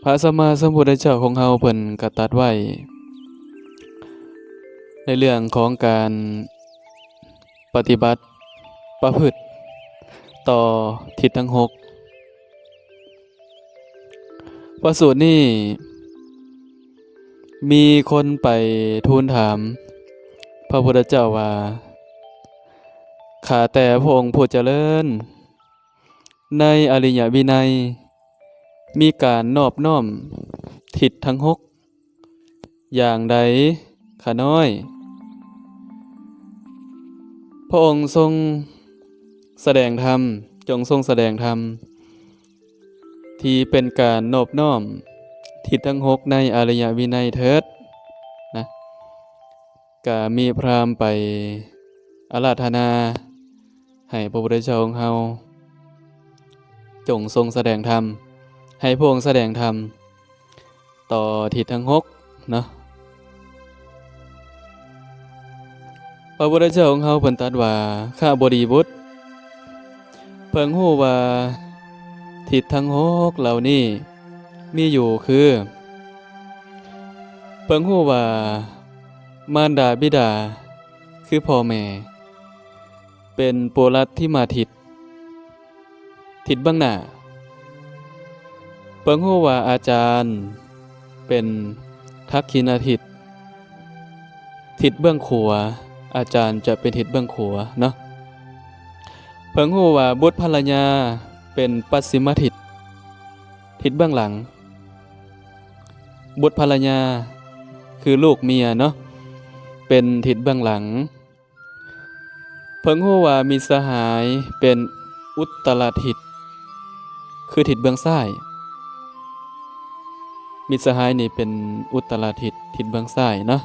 ພະສຳມາສຳພຸດທະເຈົ້າຂອງເຮົາເພິ່ນກໍຕັດໄວ້ ໃນເລື່ອງຂອງການປະຕິບັດປະພຶດຕໍ່ທິດທັງຫົກ. ພະສູດນີ້ມີຄົນໄປທູນຖາມພະພຸດທະເຈົ້າວ່າ ຂ້າແຕ່ພະອົງຜູ້ຈະເລີນ, ໃນອະລິຍະວິໄນມີການນອບນ້ອມທິດທັງຫົກຢ່າງໃດຂ້ານ້ອຍ? ພະອົງຊົງສະແດງທຳ, ຈົ່ງຊົງສະແດງທຳທີ່ເປັນການນອບນ້ອມທິດທັງຫົກໃນອະລິຍະວິໄນເຖີດນະ. ກະມີພຣາມໄປອາລາທະນາໃຫ້ພະພຸດທະເຈົ້າຂອງເຮົາ ຈົ່ງຊົງສະແດງທຳ, ໃຫ້ພະອົງສະແດງທຳຕໍ່ທິດທັງຫົກເນາະ. ພະພຸດທະເຈົ້າຂອງເຮົາເພິ່ນຕັດວ່າ ຂ້າບໍດີບຸດ, ເພິ່ງຮູ້ວ່າທິດທັງຫົກເຫຼົ່ານີ້ມີຢູ່ຄື ເພິ່ງຮູ້ວ່າ ມານດາບິດາ ຄືພໍ່ແມ່ ເປັນປຸລັດຖິມາທິດ, ທິດເບື້ອງໜ້າ. ເພິ່ງຮູ້ວ່າອາຈານເປັນທັກຂິນາທິດ, ທິດເບື້ອງຂວາ, ອາຈານຈະເປັນທິດເບື້ອງຂວາເນາະ. ເພິ່ງຮູ້ວ່າບຸດພັນລະຍາເປັນປັດສິມາທິດ, ທິດເບື້ອງຫຼັງ. ບຸດພັນລະຍາ ຄືລູກເມຍເນາະ ເປັນທິດເບື້ອງຫຼັງ. ເພິ່ງຮູ້ວ່າມິດສະຫາຍເປັນອຸດຕະລະທິດ ຄືທິດເບື້ອງຊ້າຍ. ມິດສະຫາຍນີ້ເປັນອຸດຕະລະທິດ ທິດເບື້ອງຊ້າຍເນາະ.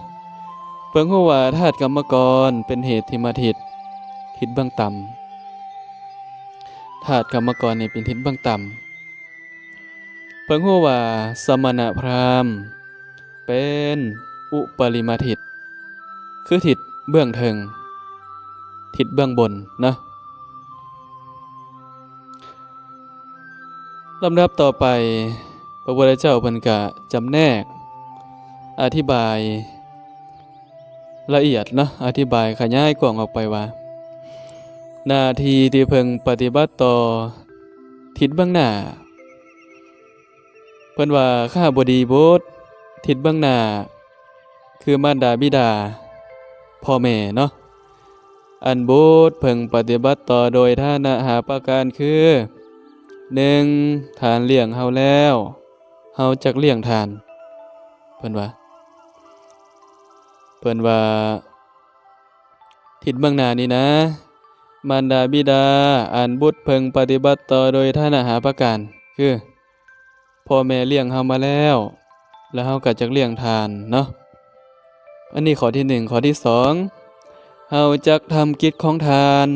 ເພິ່ງຮູ້ວ່າທາດກຳມະກອນເປັນເຫດທິມາທິດ ທິດເບື້ອງຕ່ຳ. ທາດກຳມະກອນນີ້ເປັນທິດເບື້ອງຕ່ຳ. ເພິ່ງຮູ້ວ່າສະມະນະພຣາມເປັນອຸປະລິມາທິດ ຄືທິດເບື້ອງເທິງ, ທິດເບື້ອງບົນເນາະ. ລຳດັບຕໍ່ໄປ ພະພຸດທະເຈົ້າເພິ່ນກະຈຳແນກອະທິບາຍ ລະອຽດເນາະ, ອະທິບາຍຂະຫຍາຍກວ້າງອອກໄປວ່າ ໜ້າທີ່ທີ່ເພິ່ງປະຕິບັດຕໍ່ທິດເບື້ອງໜ້າ. ເພິ່ນວ່າ ຂ້າບໍດີບຸດ, ທິດເບື້ອງໜ້າຄືມານດາບິດາ ພໍ່ແມ່ເນາະ, ອັນບຸດເພິ່ງປະຕິບັດຕໍ່ໂດຍຖານະຫ້າປະການຄື ໜຶ່ງ ທ່ານລ້ຽງເຮົາແລ້ວ ເຮົາຈັກລ້ຽງທ່ານ. ເພິ່ນວ່າ ເພິ່ນວ່າ ທິດເບື້ອງໜ້ານີ້ນະ ມານດາບິດາ ອັນບຸດເພິ່ງປະຕິບັດຕໍ່ໂດຍຖານະຫ້າປະການ ຄື ພໍ່ແມ່ລ້ຽງເຮົາມາແລ້ວ ແລ້ວເຮົາກໍຈັກລ້ຽງທ່ານເນາະ. ອັນນີ້ຂໍ້ທີໜຶ່ງ. ຂໍ້ທີສອງ ເຮົາຈັກທຳກິດຂອງທ່ານ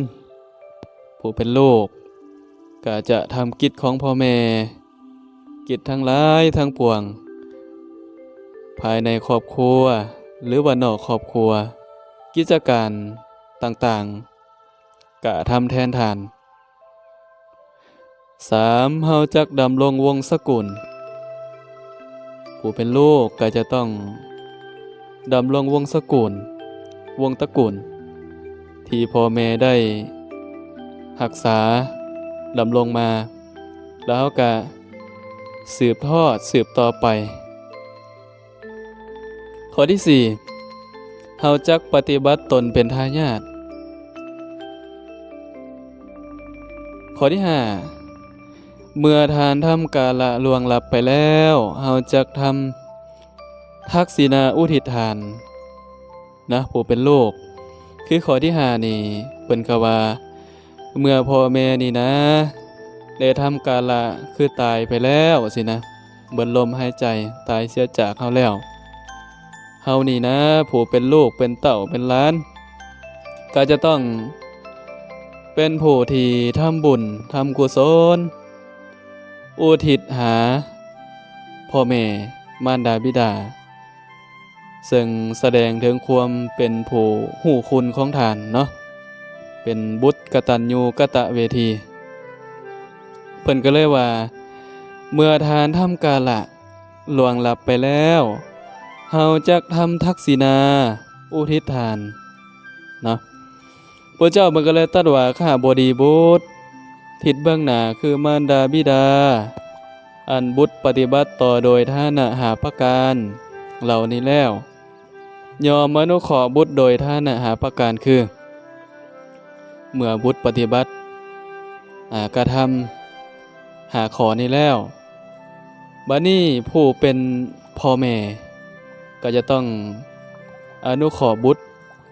ຜູ້ເປັນລູກ ກໍຈະທຳກິດຂອງພໍ່ແມ່ ກິດທັງຫຼາຍທັງປວງ ພາຍໃນຄອບຄົວ ຫຼືວ່ານອກຄອບຄົວ ກິດຈະການຕ່າງໆ ກະທຳແທນທ່ານ. ສາມ ເຮົາຈັກດຳລົງວົງສະກຸນ ຜູ້ເປັນລູກກໍຈະຕ້ອງດຳລົງວົງສະກຸນ ວົງຕະກຸນ ທີ່ພໍ່ແມ່ໄດ້ຮັກສາດຳລົງມາ ແລ້ວເຮົາກະສືບທອດ ສືບຕໍ່ໄປ. ຂໍ້ທີສີ່ ເຮົາຈັກປະຕິບັດຕົນເປັນທາຍາດ. ຂໍ້ທີຫ້າ ເມື່ອທ່ານທຳກາລະລ່ວງລັບໄປແລ້ວ ເຮົາຈັກທຳທັກສິນາອຸທິດທ່ານນະ ຜູ້ເປັນລູກ. ຄືຂໍ້ທີຫ້ານີ້ ເພິ່ນກໍວ່າ ເມື່ອພໍ່ແມ່ນີ້ນະ ໄດ້ທຳກາລະ ຄືຕາຍໄປແລ້ວຊີ້ນະ ເບິດລົມຫາຍໃຈ ຕາຍເສຍຈາກເຮົາແລ້ວ ເຮົານີ້ນະ ຜູ້ເປັນລູກ ເປັນເຕົ້າ ເປັນຫຼານ ກໍຈະຕ້ອງເປັນຜູ້ທີ່ທຳບຸນ ທຳກຸສົນ ອຸທິດຫາພໍ່ແມ່ ມານດາບິດາ ເຊິ່ງສະແດງເຖິງຄວາມເປັນຜູ້ຮູ້ຄຸນຂອງທ່ານເນາະ ເປັນບຸດກະຕັນຍູກະຕະເວທີ. ເພິ່ນກໍເລີຍວ່າ ເມື່ອທ່ານທຳກາລະ ລ່ວງລັບໄປແລ້ວ, ເຮົາຈັກທຳທັກສິນາ ອຸທິດທານ ເນາະ. ພະເຈົ້າເພິ່ນກໍເລີຍຕັດວ່າ ຄະຫະບໍດີບຸດ ທິດເບື້ອງໜ້າຄືມານດາບິດາ ອັນບຸດປະຕິບັດຕໍ່ໂດຍທານະຫ້າປະການເຫຼົ່ານີ້ແລ້ວ ຍ່ອມອະນຸເຄາະບຸດໂດຍທານະຫ້າປະການ ຄື ເມື່ອບຸດປະຕິບັດ ອາ ກະທຳຫ້າຂໍ້ນີ້ແລ້ວ, ບາດນີ້ຜູ້ເປັນພໍ່ແມ່ກໍຈະຕ້ອງອະນຸເຄາະບຸດ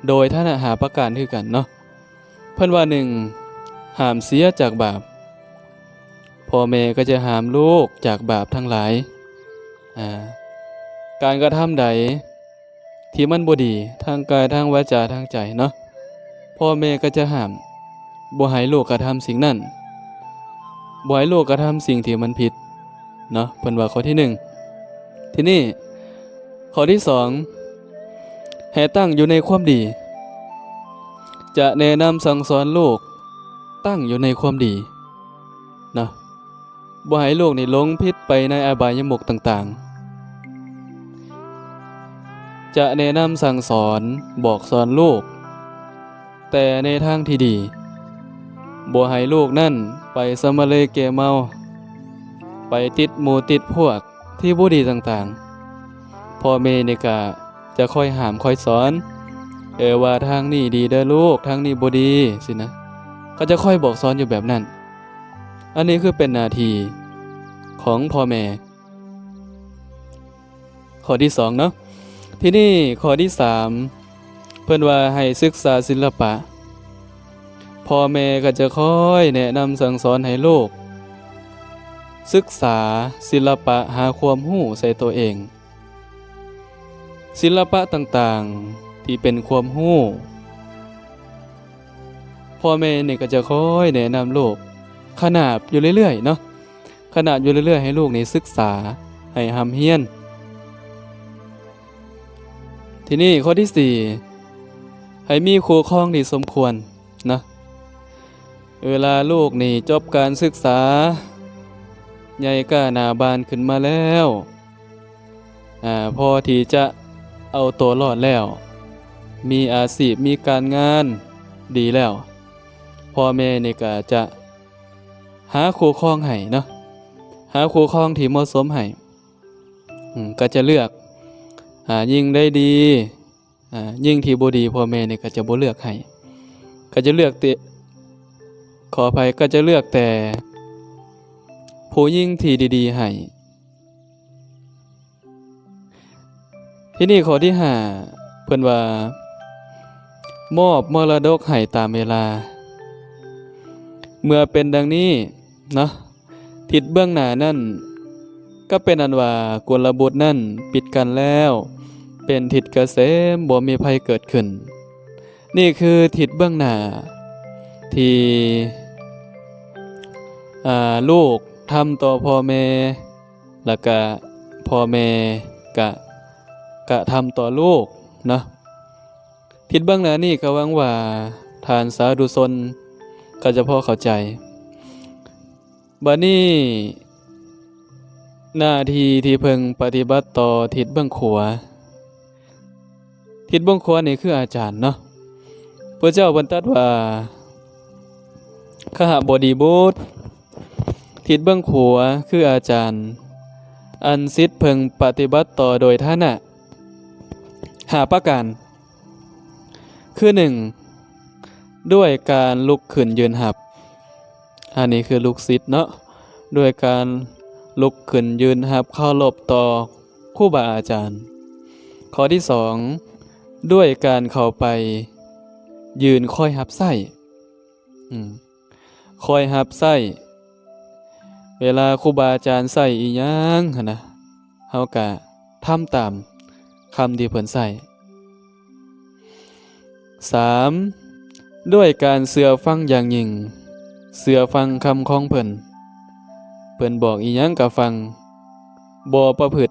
ໂດຍທານະຫ້າປະການຄືກັນເນາະ. ເພິ່ນວ່າ ໜຶ່ງ ຫ້າມເສຍຈາກບາບ. ພໍ່ແມ່ກໍຈະຫ້າມລູກຈາກບາບທັງຫຼາຍ. ອາ ການກະທຳໃດທີ່ມັນບໍ່ດີ ທາງກາຍ ທາງວາຈາ ທາງໃຈເນາະ, ພໍ່ແມ່ກໍຈະຫ້າມ ບໍ່ໃຫ້ລູກກະທຳສິ່ງນັ້ນ, ບໍ່ໃຫ້ລູກກະທຳສິ່ງທີ່ມັນຜິດເນາະ. ເພິ່ນວ່າຂໍ້ທີໜຶ່ງ. ທີນີ້ ຂໍ້ທີສອງ ໃຫ້ຕັ້ງຢູ່ໃນຄວາມດີ. ຈະແນະນຳສັ່ງສອນລູກຕັ້ງຢູ່ໃນຄວາມດີເນາະ, ບໍ່ໃຫ້ລູກນີ້ຫຼົງຜິດໄປໃນອະບາຍຍະມຸກຕ່າງໆ. ຈະແນະນຳສັ່ງສອນ ບອກສອນລູກ ແຕ່ໃນທາງທີ່ດີ, ບໍ່ໃຫ້ລູກນັ້ນໄປສຳມະເລເກເມົາ, ໄປຕິດໝູ່ຕິດພວກທີ່ບໍ່ດີຕ່າງໆ. ພໍ່ແມ່ນີ້ກະຈະຄອຍຫ້າມຄອຍສອນ, ເອີ ວ່າທາງນີ້ດີເດີລູກ, ທາງນີ້ບໍ່ດີ, ຊີ້ນະ. ເຂົາຈະຄອຍບອກສອນຢູ່ແບບນັ້ນ. ອັນນີ້ຄືເປັນໜ້າທີ່ຂອງພໍ່ແມ່. ຂໍ້ທີສອງເນາະ. ທີນີ້ຂໍ້ທີສາມ ເພິ່ນວ່າໃຫ້ສຶກສາສິລະປະ. ພໍ່ແມ່ກໍຈະຄອຍແນະນຳສັ່ງສອນໃຫ້ລູກສຶກສາສິລະປະ ຫາຄວາມຮູ້ໃສ່ຕົວເອງ. ສິລະປະຕ່າງໆທີ່ເປັນຄວາມຮູ້ ພໍ່ແມ່ນີ້ກໍຈະຄອຍແນະນຳລູກ ຂະໜາບຢູ່ເລື້ອຍໆເນາະ, ຂະໜາບຢູ່ເລື້ອຍໆ ໃຫ້ລູກນີ້ສຶກສາ, ໃຫ້ຮ່ຳຮຽນ. ທີນີ້ຂໍ້ທີສີ່ ໃຫ້ມີຄູ່ຄອງທີ່ສົມຄວນເນາະ. ເວລາລູກນີ້ຈົບການສຶກສາ, ໃຫຍ່ກ້າໜ້າບ້ານຂຶ້ນມາແລ້ວ, ອາ ພໍທີ່ຈະເອົາໂຕລອດແລ້ວ, ມີອາຊີບ, ມີການງານດີແລ້ວ, ພໍ່ແມ່ນີ້ກໍຈະຫາຄູ່ຄອງໃຫ້ເນາະ, ຫາຄູ່ຄອງທີ່ເໝາະສົມໃຫ້. ອາ ກໍຈະເລືອກ ອາ ຍິງໄດ້ດີ, ອາ ຍິງທີ່ບໍ່ດີ ພໍ່ແມ່ນີ້ກໍຈະບໍ່ເລືອກໃຫ້, ກໍຈະເລືອກແຕ່ ຂໍອະໄພ, ກໍຈະເລືອກແຕ່ຜູ້ຍິງທີ່ດີໆໃຫ້. ທີນີ້ຂໍ້ທີຫ້າ ເພິ່ນວ່າ ມອບມໍລະດົກໃຫ້ຕາມເວລາ. ເມື່ອເປັນດັ່ງນີ້ເນາະ, ທິດເບື້ອງໜ້ານັ້ນກໍເປັນອັນວ່າກຸນລະບຸດນັ້ນປິດກັ້ນແລ້ວ, ເປັນທິດກະເສມ, ບໍ່ມີໄພເກີດຂຶ້ນ. ນີ້ຄືທິດເບື້ອງໜ້າທີ່ ອາ ລູກທຳຕໍ່ພໍ່ແມ່ ແລ້ວກະພໍ່ແມ່ກະກະທຳຕໍ່ລູກເນາະ. ທິດເບື້ອງໜ້ານີ້ກໍຫວັງວ່າທ່ານສາທຸຊົນກໍຈະພໍເຂົ້າໃຈ. ບາດນີ້ ໜ້າທີ່ທີ່ເພິ່ນປະຕິບັດຕໍ່ທິດເບື້ອງຂວາ. ທິດເບື້ອງຂວານີ້ຄືອາຈານເນາະ. ພະເຈົ້າເພິ່ນຕັດວ່າ ຄະຫະບໍດີບຸດ ທິດເບື້ອງຂວາຄືອາຈານ ອັນສິດເພິ່ງປະຕິບັດຕໍ່ໂດຍຖານະຫ້າປະການ ຄື ໜຶ່ງ ດ້ວຍການລຸກຂຶ້ນຢືນຮັບ. ອັນນີ້ຄືລູກສິດເນາະ, ດ້ວຍການລຸກຂຶ້ນຢືນຮັບເຄົາລົບຕໍ່ຄູບາອາຈານ. ຂໍ້ທີສອງ ດ້ວຍການເຂົ້າໄປຢືນຄອຍຮັບໃຊ້. ອືມ ຄອຍຮັບໃຊ້ ເວລາຄູບາອາຈານໃຊ້ອີ່ຫຍັງຫັ້ນນະ, ເຮົາກະທຳຕາມຄຳທີ່ເພິ່ນໃຊ້. ສາມ ດ້ວຍການເຊື່ອຟັງຢ່າງຍິ່ງ, ເຊື່ອຟັງຄຳຂອງເພິ່ນ, ເພິ່ນບອກອີ່ຫຍັງກະຟັງ, ບໍ່ປະພຶດ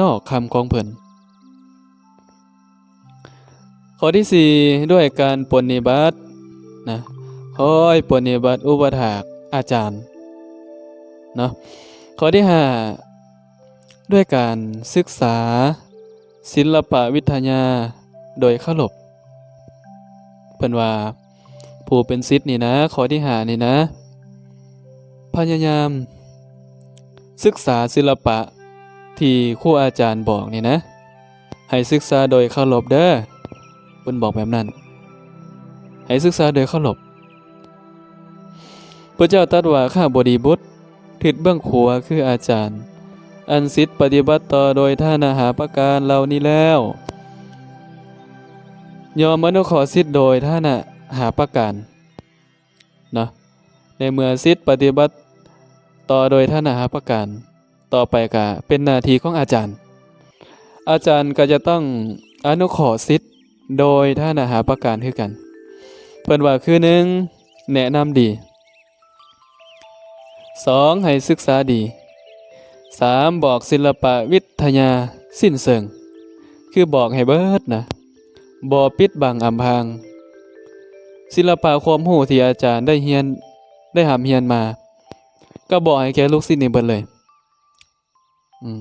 ນອກຄຳຂອງເພິ່ນ. ຂໍ້ທີສີ່ ດ້ວຍການປົນນິບັດນະ, ຄອຍປົນນິບັດອຸປະຖາກອາຈານເນາະ. ຂໍ້ທີຫ້າ ດ້ວຍການສຶກສາສິລະປະວິທະຍາໂດຍເຄົາລົບ. ເພິ່ນວ່າ ຜູ້ເປັນສິດນີ້ນະ ຂໍ້ທີຫ້ານີ້ນະ ພະຍາຍາມສຶກສາສິລະປະທີ່ຄູອາຈານບອກນີ້ນະ ໃຫ້ສຶກສາໂດຍເຄົາລົບເດີ້. ເພິ່ນບອກແບບນັ້ນ ໃຫ້ສຶກສາໂດຍເຄົາລົບ. ພະເຈົ້າຕັດວ່າ ຂ້າບໍດີບຸດ ທິດເບື້ອງຂວາຄືອາຈານ ອັນສິດປະຕິບັດຕໍ່ໂດຍທ່ານະຫ້າປະການເຫຼົ່ານີ້ແລ້ວ ຍ່ອມອະນຸເຄາະສິດໂດຍທ່ານະຫ້າປະການເນາະ. ໃນເມື່ອສິດປະຕິບັດຕໍ່ໂດຍທ່ານະຫ້າປະການ ຕໍ່ໄປກະເປັນໜ້າທີ່ຂອງອາຈານ. ອາຈານກະຈະຕ້ອງອະນຸເຄາະສິດໂດຍທ່ານະຫ້າປະການຄືກັນ. ເພິ່ນວ່າຄື ໜຶ່ງ ແນະນຳດີ. ສອງ ໃຫ້ສຶກສາດີ. ສາມ ບອກສິລະປະວິທະຍາສິ້ນເຊີງ ຄືບອກໃຫ້ເບິດນະ ບໍ່ປິດບັງອຳພາງ. ສິລະປະຄວາມຮູ້ທີ່ອາຈານໄດ້ຮຽນ ໄດ້ຮ່ຳຮຽນມາ ກໍບອກໃຫ້ແກ່ລູກສິດນີ້ເບິດເລີຍ. ອືມ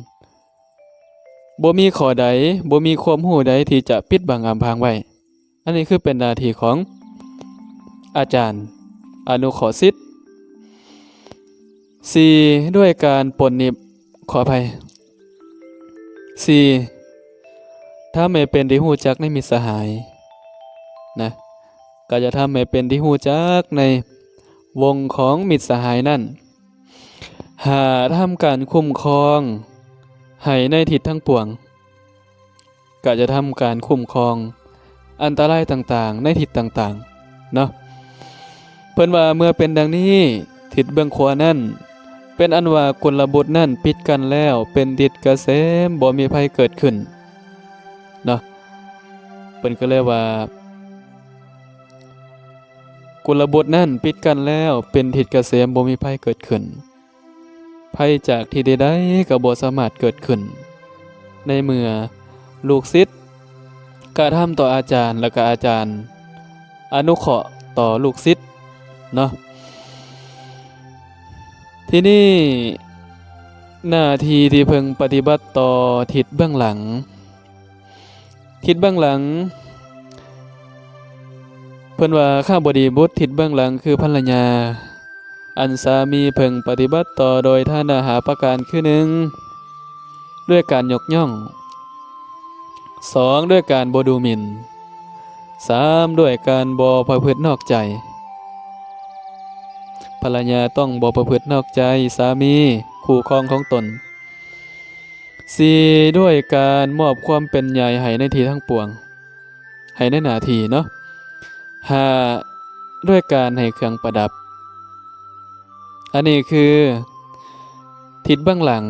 ບໍ່ມີຂໍ້ໃດ ບໍ່ມີຄວາມຮູ້ໃດທີ່ຈະປິດບັງອຳພາງໄວ້. ອັນນີ້ຄືເປັນໜ້າທີ່ຂອງອາຈານອະນຸເຄາະສິດ. ສີ່ ດ້ວຍການປົນນິບ ຂໍອະໄພ ສີ່ ທຳໃຫ້ເປັນທີ່ຮູ້ຈັກໃນມິດສະຫາຍນະ ກໍຈະທຳໃຫ້ເປັນທີ່ຮູ້ຈັກໃນວົງຂອງມິດສະຫາຍນັ້ນ. ຫ້າ ທຳການຄຸ້ມຄອງໃຫ້ໃນທິດທັງປວງ ກໍຈະທຳການຄຸ້ມຄອງອັນຕະລາຍຕ່າງໆໃນທິດຕ່າງໆເນາະ. ເພິ່ນວ່າ ເມື່ອເປັນດັ່ງນີ້ ທິດເບື້ອງຂວານັ້ນ ເປັນອັນວ່າກຸນລະບຸດນັ້ນປິດກັ້ນແລ້ວ ເປັນທິດກະເສມ ບໍ່ມີໄພເກີດຂຶ້ນເນາະ. ເພິ່ນກໍເລີຍວ່າ ກຸນລະບຸດນັ້ນປິດກັ້ນແລ້ວ ເປັນທິດກະເສມ ບໍ່ມີໄພເກີດຂຶ້ນ. ໄພຈາກທີ່ໃດໆກໍບໍ່ສາມາດເກີດຂຶ້ນ ໃນເມື່ອລູກສິດກະທຳຕໍ່ອາຈານ ແລ້ວກະອາຈານອະນຸເຄາະຕໍ່ລູກສິດເນາະ. ທີນີ້ ໜ້າທີ່ທີ່ເພິ່ງປະຕິບັດຕໍ່ທິດເບື້ອງຫຼັງ. ທິດເບື້ອງຫຼັງ ເພິ່ນວ່າ ຂ້າບໍດີບຸດ ທິດເບື້ອງຫຼັງຄືພັນລະຍາ ອັນສາມີເພິ່ງປະຕິບັດຕໍ່ໂດຍທ່ານະຫ້າປະການຄື ໜຶ່ງ ດ້ວຍການຍົກຍ້ອງ, ສອງ ດ້ວຍການບໍ່ດູໝິ່ນ, ສາມ ດ້ວຍການບໍ່ປະພຶດນອກໃຈ. ພັນລະຍາຕ້ອງບໍ່ປະພຶດນອກໃຈສາມີ ຄູ່ຄອງຂອງຕົນ. ສີ່ ດ້ວຍການມອບຄວາມເປັນໃຫຍ່ໃຫ້ໃນທີ່ທັງປວງ ໃຫ້ໃນໜ້າທີ່ເນາະ. ຫ້າ ດ້ວຍການໃຫ້ເຄື່ອງປະດັບ. ອັນນີ້ຄືທິດເບື້ອງຫຼັງ.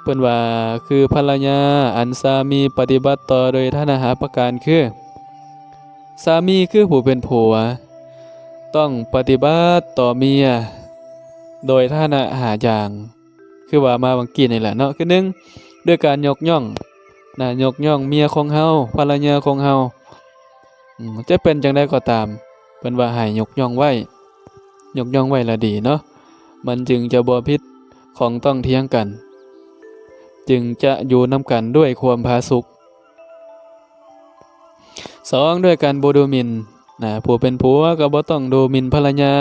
ເພິ່ນວ່າ ຄືພັນລະຍາອັນສາມີປະຕິບັດຕໍ່ໂດຍຖານະຫ້າປະການຄື ສາມີຄືຜູ້ເປັນຜົວ ຕ້ອງປະຕິບັດຕໍ່ເມຍໂດຍຖານະຫ້າຢ່າງ ຄືວ່າມາຫວ່າງກີ້ນີ້ແຫຼະເນາະ. ຄື ໜຶ່ງ ດ້ວຍການຍົກຍ້ອງນະ, ຍົກຍ້ອງເມຍຂອງເຮົາ, ພັນລະຍາຂອງເຮົາ. ອືມ ຈະເປັນຈັ່ງໃດກໍຕາມ, ເພິ່ນວ່າໃຫ້ຍົກຍ້ອງໄວ້, ຍົກຍ້ອງໄວ້ລະດີເນາະ, ມັນຈຶ່ງຈະບໍ່ຜິດຂ້ອງຕ້ອງຖຽງກັນ, ຈຶ່ງຈະຢູ່ນຳກັນດ້ວຍຄວາມຜາສຸກ. ສອງ ດ້ວຍການບໍ່ດູໝິ່ນນະ, ຜູ້ເປັນຜົວກໍບໍ່ຕ້ອງດູໝິ່ນພັນລະຍາ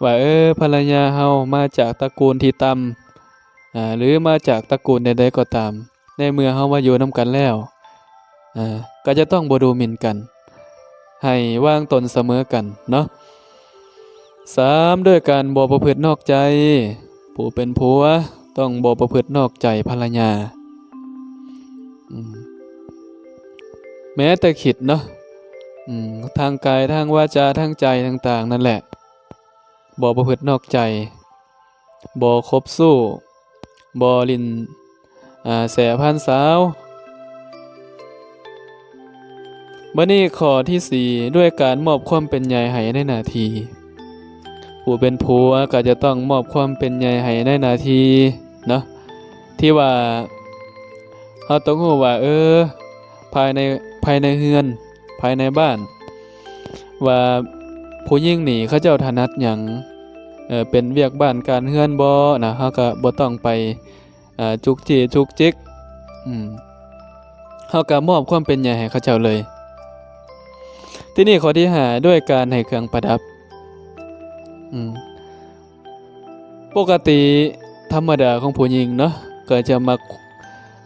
ວ່າ ເອີ ພັນລະຍາເຮົາມາຈາກຕະກູນທີ່ຕ່ຳ ອາ ຫຼື ມາຈາກຕະກູນໃດໆກໍຕາມ, ໃນເມື່ອເຮົາມາຢູ່ນຳກັນແລ້ວ ອາ ກໍຈະຕ້ອງບໍ່ດູໝິ່ນກັນ, ໃຫ້ວາງຕົນສະເໝີກັນເນາະ. ສາມ ດ້ວຍການບໍ່ປະພຶດນອກໃຈ, ຜູ້ເປັນຜົວຕ້ອງບໍ່ປະພຶດນອກໃຈພັນລະຍາ. ອືມ ແມ້ແຕ່ຄິດເນາະ, ອືມ ທາງກາຍ, ທາງວາຈາ, ທາງໃຈຕ່າງໆນັ້ນແຫຼະ, ບໍ່ປະພຶດນອກໃຈ, ບໍ່ຄົບຊູ້, ບໍ່ຫຼິ້ນ ອາ ແສພັນສາວ. ບັດນີ້ຂໍ້ທີສີ່ ດ້ວຍການມອບຄວາມເປັນໃຫຍ່ໃຫ້ໃນໜ້າທີ່. ຜູ້ເປັນຜົວກໍຈະຕ້ອງມອບຄວາມເປັນໃຫຍ່ໃຫ້ໃນໜ້າທີ່ເນາະ, ທີ່ວ່າເຮົາຕ້ອງຮູ້ວ່າ ເອີ ພາຍໃນ, ພາຍໃນເຮືອນ, ພາຍໃນບ້ານ ວ່າຜູ້ຍິງນີ້ເຂົາເຈົ້າຖະໜັດຫຍັງ, ເອີ ເປັນວຽກບ້ານການເຮືອນບໍນະ, ເຮົາກໍບໍ່ຕ້ອງໄປ ອ່າ ຈຸກຈີ້ຈຸກຈິກ ອືມ ເຮົາກໍມອບຄວາມເປັນໃຫຍ່ໃຫ້ເຂົາເຈົ້າເລີຍ. ທີນີ້ຂໍ້ທີຫ້າ ດ້ວຍການໃຫ້ເຄື່ອງປະດັບ ອືມ ປົກກະຕິທຳມະດາຂອງຜູ້ຍິງເນາະ ກໍຈະມັກ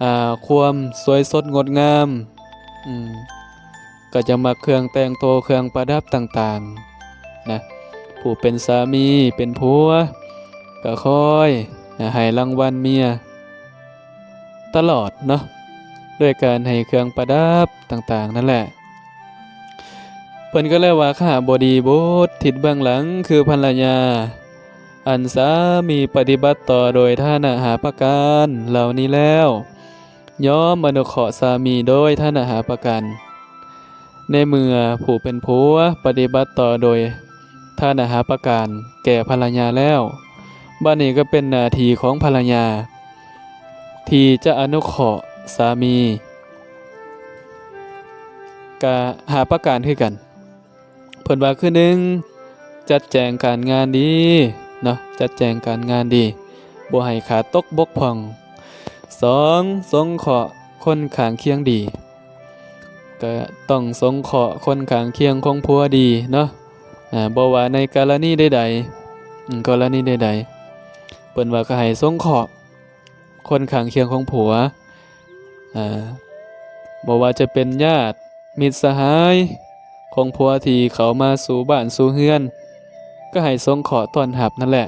ອ່າ ຄວາມສວຍສົດງົດງາມ ອືມ ກໍຈະມັກເຄື່ອງແຕ່ງໂຕ ເຄື່ອງປະດັບຕ່າງໆນະ. ຜູ້ເປັນສາມີເປັນຜົວກໍຄອຍໃຫ້ລາງວັນເມຍຕະຫຼອດເນາະ ດ້ວຍການໃຫ້ເຄື່ອງປະດັບຕ່າງໆນັ້ນແຫຼະ. ເພິ່ນກໍເລີຍວ່າ ຄະຫະບໍດີບຸດ ທິດເບື້ອງຫຼັງຄືພັນລະຍາ ອັນສາມີປະຕິບັດຕໍ່ໂດຍຖານະຫ້າປະການເຫຼົ່ານີ້ແລ້ວ ຍ່ອມອະນຸເຄາະສາມີໂດຍຖານະຫ້າປະການ. ໃນເມື່ອຜູ້ເປັນຜົວປະຕິບັດຕໍ່ໂດຍຖານະຫ້າປະການແກ່ພັນລະຍາແລ້ວ, ບັດນີ້ກໍເປັນໜ້າທີ່ຂອງພັນລະຍາທີ່ຈະອະນຸເຄາະສາມີ ກະຫ້າປະການຄືກັນ. ເພິ່ນວ່າຄື ໜຶ່ງ ຈັດແຈງການງານດີເນາະ ຈັດແຈງການງານດີ ບໍ່ໃຫ້ຂາດຕົກບົກຜ່ອງ. ສອງ ສົງເຄາະຄົນຂ້າງຄຽງດີ ກະຕ້ອງສົງເຄາະຄົນຂ້າງຄຽງຂອງຜົວດີເນາະ ອາ ບໍ່ວ່າໃນກໍລະນີໃດໆ ອາ ກໍລະນີໃດໆ ເພິ່ນວ່າກໍໃຫ້ສົງເຄາະ ຄົນຂ້າງຄຽງຂອງຜົວ ອາ ບໍ່ວ່າຈະເປັນຍາດມິດສະຫາຍຂອງຜົວທີ່ເຂົ້າມາສູ່ບ້ານສູ່ເຮືອນ ກໍໃຫ້ສົງເຄາະຕ້ອນຮັບນັ້ນແຫຼະ.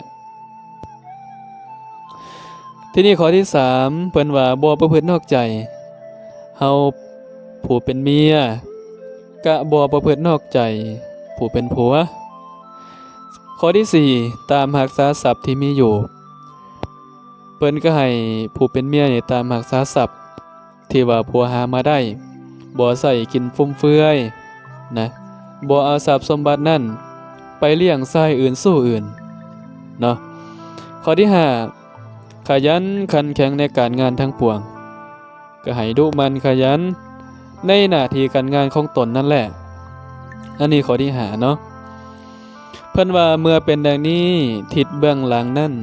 ທີນີ້ຂໍ້ທີສາມ ເພິ່ນວ່າບໍ່ປະພຶດນອກໃຈ ເຮົາຜູ້ເປັນເມຍກະບໍ່ປະພຶດນອກໃຈຜູ້ເປັນຜົວ. ຂໍ້ທີສີ່ ຕາມຮັກສາຊັບທີ່ມີຢູ່ ເພິ່ນກໍໃຫ້ຜູ້ເປັນເມຍນີ້ຕາມຮັກສາຊັບທີ່ວ່າຜົວຫາມາໄດ້ ບໍ່ໃຊ້ກິນຟຸມເຟືອຍນະ ບໍ່ເອົາຊັບສົມບັດນັ້ນໄປລ້ຽງຊາຍອື່ນ ຊູ້ອື່ນເນາະ. ຂໍ້ທີຫ້າ ຂະຫຍັນຂັນແຂງໃນການງານທັງປວງ ກໍໃຫ້ດຸໝັ່ນຂະຫຍັນໃນໜ້າທີ່ການງານຂອງຕົນນັ້ນແຫຼະ. ອັນນີ້ຂໍ້ທີຫ້າເນາະ ເພິ່ນວ່າເມື່ອເປັນດັ່ງນີ້ ທິດເບື້ອງຫຼັງນັ້ນ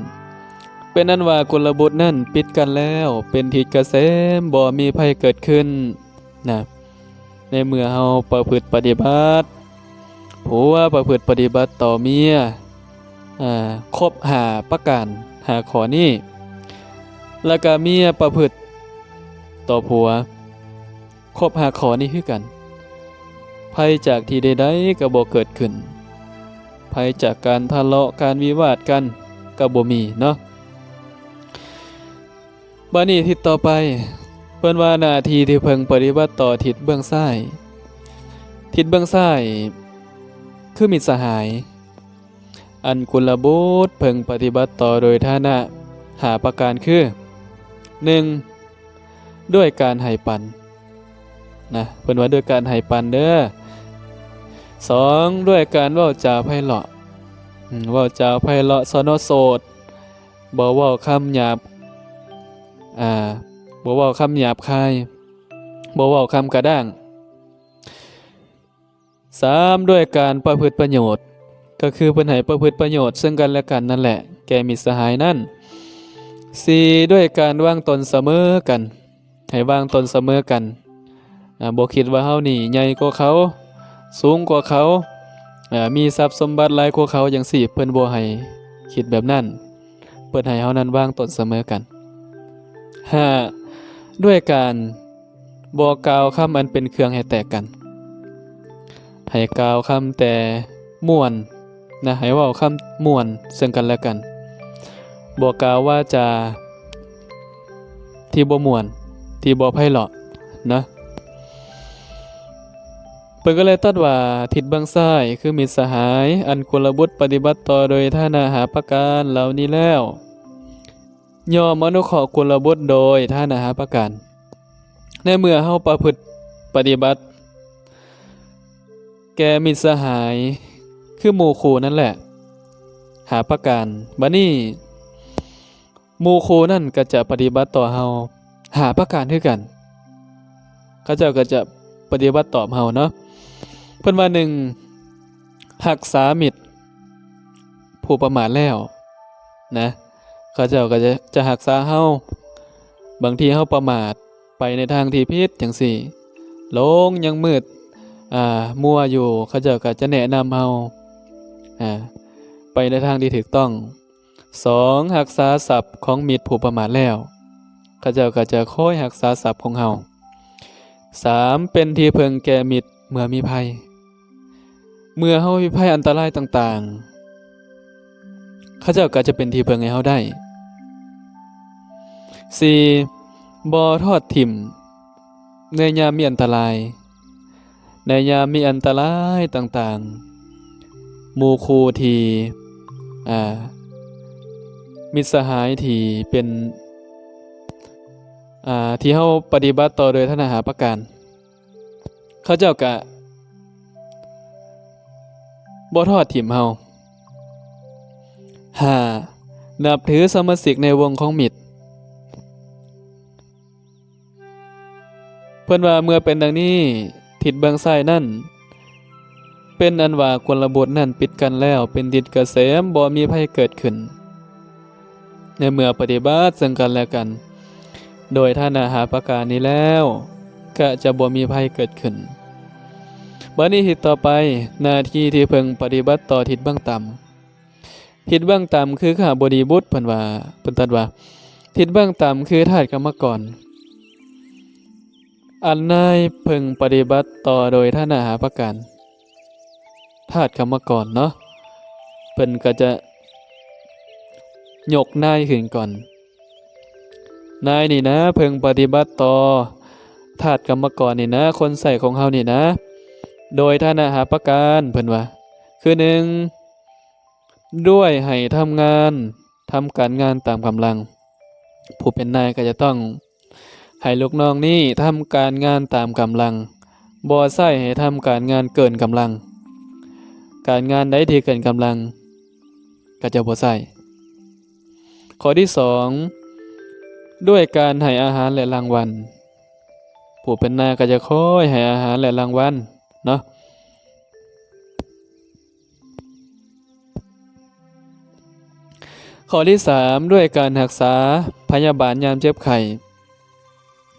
ເປັນອັນວ່າກຸນລະບຸດນັ້ນປິດກັ້ນແລ້ວ ເປັນທິດກະເສມ ບໍ່ມີໄພເກີດຂຶ້ນນະ. ໃນເມື່ອເຮົາປະພຶດປະຕິບັດ ຜົວປະພຶດປະຕິບັດຕໍ່ເມຍ ອາ ຄົບຫ້າປະການ ຫ້າຂໍ້ນີ້ ແລ້ວກະເມຍປະພຶດຕໍ່ຜົວ ຄົບຫ້າຂໍ້ນີ້ຄືກັນ ໄພຈາກທີ່ໃດໆກໍບໍ່ເກີດຂຶ້ນ ໄພຈາກການທະເລາະ ການວິວາດກັນກໍບໍ່ມີເນາະ. ບາດນີ້ທິດຕໍ່ໄປ ເພິ່ນວ່າໜ້າທີ່ທີ່ເພິ່ງປະຕິບັດຕໍ່ທິດເບື້ອງຊ້າຍ ທິດເບື້ອງຊ້າຍຄືມິດສະຫາຍ ອັນກຸນລະບຸດເພິ່ງປະຕິບັດຕໍ່ໂດຍຖານະຫ້າປະການຄື ໜຶ່ງ ດ້ວຍການໃຫ້ປັນນະ ເພິ່ນວ່າດ້ວຍການໃຫ້ປັນເດີ. ສອງ ດ້ວຍການເວົ້າຈາໄພເລາະ ອາ ເວົ້າຈາໄພເລາະ ສະເນາະໂສດ ບໍ່ເວົ້າຄຳຫຍາບ ອາ ບໍ່ເວົ້າຄຳຫຍາບຄາຍ ບໍ່ເວົ້າຄຳກະດ້າງ. ສາມ ດ້ວຍການປະພຶດປະໂຫຍດ ກໍຄືເພິ່ນໃຫ້ປະພຶດປະໂຫຍດເຊິ່ງກັນແລະກັນນັ້ນແຫຼະ ແກ່ມິດສະຫາຍນັ້ນ. ສີ່ ດ້ວຍການວາງຕົນສະເໝີກັນ ໃຫ້ວາງຕົນສະເໝີກັນ ອາ ບໍ່ຄິດວ່າເຮົານີ້ໃຫຍ່ກວ່າເຂົາ ສູງກວ່າເຂົາ ອາ ມີຊັບສົມບັດຫຼາຍກວ່າເຂົາ ຈັ່ງຊີ້ ເພິ່ນບໍ່ໃຫ້ຄິດແບບນັ້ນ ເພິ່ນໃຫ້ເຮົານັ້ນວາງຕົນສະເໝີກັນ. ຫ້າ ດ້ວຍການບໍ່ກ່າວຄຳອັນເປັນເຄື່ອງໃຫ້ແຕກກັນ ໃຫ້ກ່າວຄຳແຕ່ມ່ວນນະ ໃຫ້ເວົ້າຄຳມ່ວນເຊິ່ງກັນແລະກັນ ບໍ່ກ່າວວາຈາທີ່ບໍ່ມ່ວນ ທີ່ບໍ່ໄພເລາະນະ. ເພິ່ນກໍເລີຍຕັດວ່າ ທິດເບື້ອງຊ້າຍຄືມິດສະຫາຍ ອັນກຸນລະບຸດປະຕິບັດຕໍ່ໂດຍຖານະຫ້າປະການເຫຼົ່ານີ້ແລ້ວ ຍ່ອມອະນຸເຄາະກຸນລະບຸດໂດຍຖານະຫ້າປະການ. ໃນເມື່ອເຮົາປະພຶດປະຕິບັດແກ່ມິດສະຫາຍ ຄືໝູ່ຄູ່ນັ້ນແຫຼະ ຫ້າປະການ, ບາດນີ້ໝູ່ຄູ່ນັ້ນກໍຈະປະຕິບັດຕໍ່ເຮົາຫ້າປະການຄືກັນ. ເຂົາເຈົ້າກໍຈະປະຕິບັດຕອບເຮົາເນາະ. ເພິ່ນວ່າ ໜຶ່ງ ຮັກສາມິດຜູ້ປະໝາດແລ້ວນະ ເຂົາເຈົ້າກໍຈະ ຈະຮັກສາເຮົາ ບາງທີເຮົາປະໝາດໄປໃນທາງທີ່ຜິດຈັ່ງຊີ້ ຫຼົງຍັງມືດ ອ່າ ມົວຢູ່ ເຂົາເຈົ້າກໍຈະແນະນຳເຮົາ ອ່າ ໄປໃນທາງທີ່ຖືກຕ້ອງ. ສອງ ຮັກສາຊັບຂອງມິດຜູ້ປະໝາດແລ້ວ ເຂົາເຈົ້າກໍຈະຄອຍຮັກສາຊັບຂອງເຮົາ. ສາມ ເປັນທີ່ເພິ່ງແກ່ມິດເມື່ອມີໄພ ເມື່ອເຮົາມີໄພອັນຕະລາຍຕ່າງໆ ເຂົາເຈົ້າກໍຈະເປັນທີ່ເພິ່ງໃຫ້ເຮົາໄດ້. ສີ່ ບໍ່ທອດຖິ້ມໃນຍາມມີອັນຕະລາຍ ໃນຍາມມີອັນຕະລາຍຕ່າງໆ ໝູ່ຄູ່ທີ່ ອ່າ ມິດສະຫາຍທີ່ເປັນ ອ່າ ທີ່ເຮົາປະຕິບັດຕໍ່ໂດຍຖານະຫ້າປະການ ເຂົາເຈົ້າກະບໍ່ທອດຖິ້ມເຮົາ. ຫ້າ ນັບຖືສະມາຊິກໃນວົງຂອງມິດ ເພິ່ນວ່າເມື່ອເປັນດັ່ງນີ້ ທິດເບື້ອງຊ້າຍນັ້ນ ເປັນອັນວ່າກຸນລະບຸດນັ້ນປິດກັ້ນແລ້ວ ເປັນທິດກະເສມ ບໍ່ມີໄພເກີດຂຶ້ນ. ໃນເມື່ອປະຕິບັດເຊິ່ງກັນແລະກັນ ໂດຍຖານະຫ້າປະການນີ້ແລ້ວ ກະຈະບໍ່ມີໄພເກີດຂຶ້ນ. ບັດນີ້ທິດຕໍ່ໄປ ໜ້າທີ່ທີ່ເພິ່ງປະຕິບັດຕໍ່ທິດເບື້ອງຕ່ຳ. ທິດເບື້ອງຕ່ຳຄືຄະຫະບໍດີບຸດ ເພິ່ນວ່າ ເພິ່ນຕັດວ່າ ທິດເບື້ອງຕ່ຳຄືທາດກຳມະກອນ ອັນນາຍເພິ່ງປະຕິບັດຕໍ່ໂດຍຖານະຫ້າປະການ. ທາດກຳມະກອນເນາະ ເພິ່ນກໍຈະຍົກນາຍຂຶ້ນກ່ອນ. ນາຍນີ້ນະ ເພິ່ງປະຕິບັດຕໍ່ທາດກຳມະກອນນີ້ນະ ຄົນໃຊ້ຂອງເຮົານີ້ນະ ໂດຍຖານະຫ້າປະການ ເພິ່ນວ່າ ຄື ໜຶ່ງ ດ້ວຍໃຫ້ທຳງານ ທຳການງານຕາມກຳລັງ. ຜູ້ເປັນນາຍກໍຈະຕ້ອງໃຫ້ລູກນ້ອງນີ້ທຳການງານຕາມກຳລັງ ບໍ່ໃຊ້ໃຫ້ທຳການງານເກີນກຳລັງ. ການງານໃດທີ່ເກີນກຳລັງກໍຈະບໍ່ໃຊ້. ຂໍ້ທີສອງ ດ້ວຍການໃຫ້ອາຫານ ແລະ ລາງວັນ. ຜູ້ເປັນນາຍກໍຈະຄອຍໃຫ້ອາຫານ ແລະ ລາງວັນເນາະ. ຂໍ້ທີສາມ ດ້ວຍການຮັກສາພະຍາບານຍາມເຈັບໄຂ້.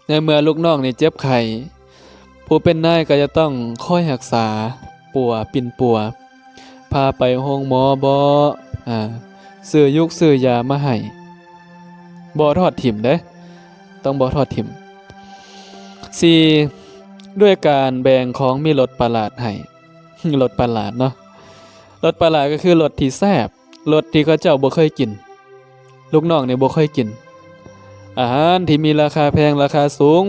ໃນເມື່ອລູກນ້ອງນີ້ເຈັບໄຂ້ ຜູ້ເປັນນາຍກໍຈະຕ້ອງຄອຍຮັກສາ ປົວ ປິ່ນປົວ ພາໄປໂຮງໝໍບໍ ອ່າ ຊື້ຍຸກຊື້ຢາມາໃຫ້ ບໍ່ທອດຖິ້ມເດ້ ຕ້ອງບໍ່ທອດຖິ້ມ. ສີ່ ດ້ວຍການແບ່ງຂອງມີລົດປະຫຼາດໃຫ້. ລົດປະຫຼາດເນາະ ລົດປະຫຼາດກໍຄືລົດທີ່ແຊບ ລົດທີ່ເຂົາເຈົ້າບໍ່ເຄີຍກິນ ລູກນ້ອງນີ້ບໍ່ເຄີຍກິນ ອາຫານທີ່ມີລາຄາແພງ ລາຄາສູງ.